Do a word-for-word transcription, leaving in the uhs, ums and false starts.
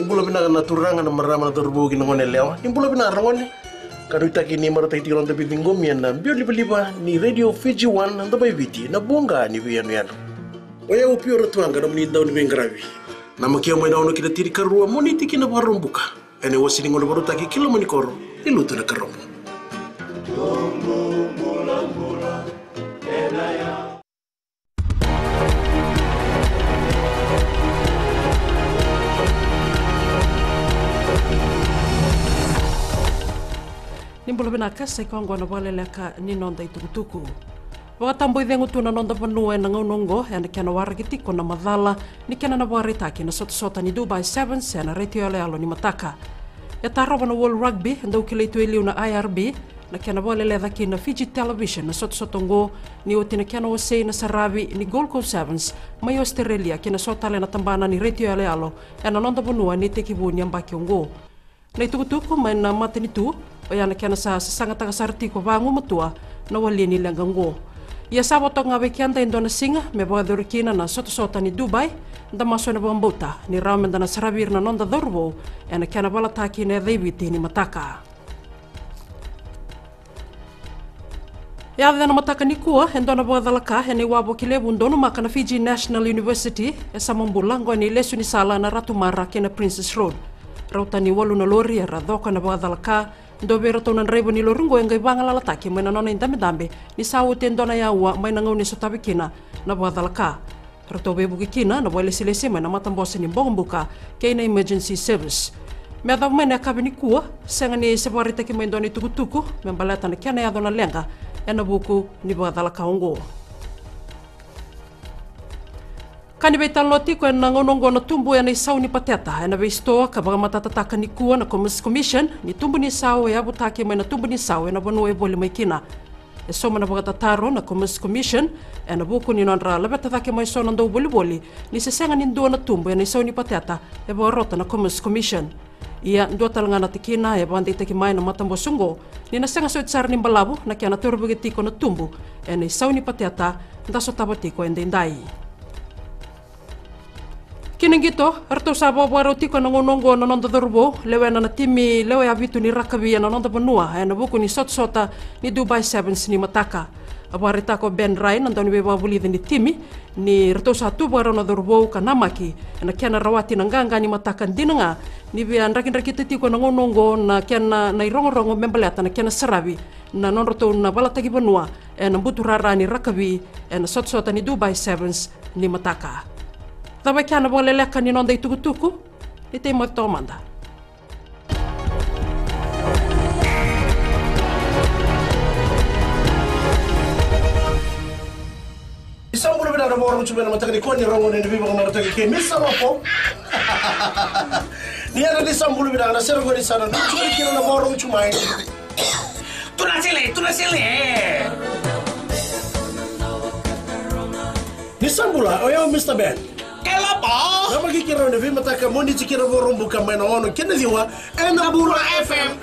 Ni bula vinaka na turaga, na marama, na cauravou kei na gone yalewa. Ni bula vinaka na gone. Ka nuitaki ni marautaki tiko na noda veiciqomi ena biau livaliva ni Radio Fiji One, na Domo i Viti, na vuqa ni veiyanuyanu. O yau Pio Ratuaqa, nomuni dau ni veiqaravi. Namaki au mai na ono ki na tinikarua, Moniti ki na Vakaraubuka. Ena iwase ni gauna vakarautaki ki loma ni koro ni Lotu Nakarobo. Ni bula vinaka, sa i koya oqo na vakaleleka ni noda itukutuku. Vakataboicegu tu na noda vanua ena gauna oqo ena kena waraki tiko na macala ni kena na vakaraitaki na sotasota ni Dubai Sevens ena retio yaloyalo ni mataka. E tarova na World Rugby, e dau kilai tu e liu na I R B, na kena vakaleleca ki na Fiji Television na sotasota oqo, ni oti na kena wasei na saravi ni Gold Coast Sevens mai Australia ki na so tale na tabana ni retio yaloyalo ena noda vanua ena itekivu ni yabaki oqo. Na itukutuku mai na matanitu, oya na kena sa sasagataka sara tiko vagumatua na wali ni leqa oqo. Ia sa vo toka ga vei keda e dua na siga me vakayacori kina na sotasota ni Dubai. Da masu ena vakabauta ni rawa meda na saravi ira na noda cauravou ena kena valataki na yaca i Viti ni mataka. E yaco ena mataka nikua e dua na vakacalaka ena iwavoki levu donumaka na Fiji National University e Samabula, oqo ena ilesu ni sala na Ratu Mara kei na Princes Road. Rauta ni walu na lori era coka na vakacalaka. Dua vei iratou na draiva ni lori oqo e qai vagalalataki mai na nona idabedabe ni sa oti e dua na aua mai na gauna e sotavi kina na vakacalaka. Ratou veivuke kina na vakailesilesi mai na matabose ni bokobuka kei na emergency service. Me yacova mai na yakavi nikua, sega ni se vakaraitaki mai e dua na itukutuku me baleta na kena yaco na leqa ena vuku ni vakacalaka oqo. Ka ni veitalanoa tiko ena gauna oqo na tubu ena isau ni pateta ena veisitoa, ka vakamatatataka nikua na Commerce Commission ni tubu ni isau e yavutaki mai na tubu ni isau ena vanua e voli mai kina. E sauma na vakatataro na Commerce Commission ena vuku ni nodra laveta cake mai so na dauvolivoli ni se sega ni dua na tubu ena isau ni pateta e vakarota na Commerce Commission. Ia, dua tale ga na tikina e vakadeitaki mai na matabose oqo ni na sega soti sara ni balavu na kena torovi tiko na tubu ena isau ni pateta da sotava tiko edaidai. Kina qito, eratou sa vakavakarau tiko ena gauna oqo na noda cauravou, lewena na timi lewe vitu ni rakavi ena noda vanua ena vuku ni sotasota ni Dubai Sevens ni mataka. A vakaraitaka o Ben Ryan, na dauniveivakavulici ni timi, ni ratou sa tu vakarau na cauravou ka namaki ena kena rawati na qaqa ni mataka dina ga, ni via drakidrakita tiko ena gauna oqo na kena na irogorogo me baleta na kena saravi na nodratou na valataki vanua ena buturara ni rakavi ena sotasota ni Dubai Sevens ni mataka. Cava e kea na vakaleleka ni noda itukutuku? Ni tei moce toka mada. Ni sa bula vinaka na vakarorogo tu mai na mataka nikua ni rogo ni veivakamarataki kei Misa Lopo. Ni yadra ni sa bula vinaka na sere qori sa na nucu kina na vakarorogo tu mai. Tuna sele, tuna sele. Ni sa bula, o yau Mista Ben. Kei Lopo. Namaki keirau ena veimataka Moniti kei na Vakaraubuka mai na ono kei na ciwa ena Bula F M.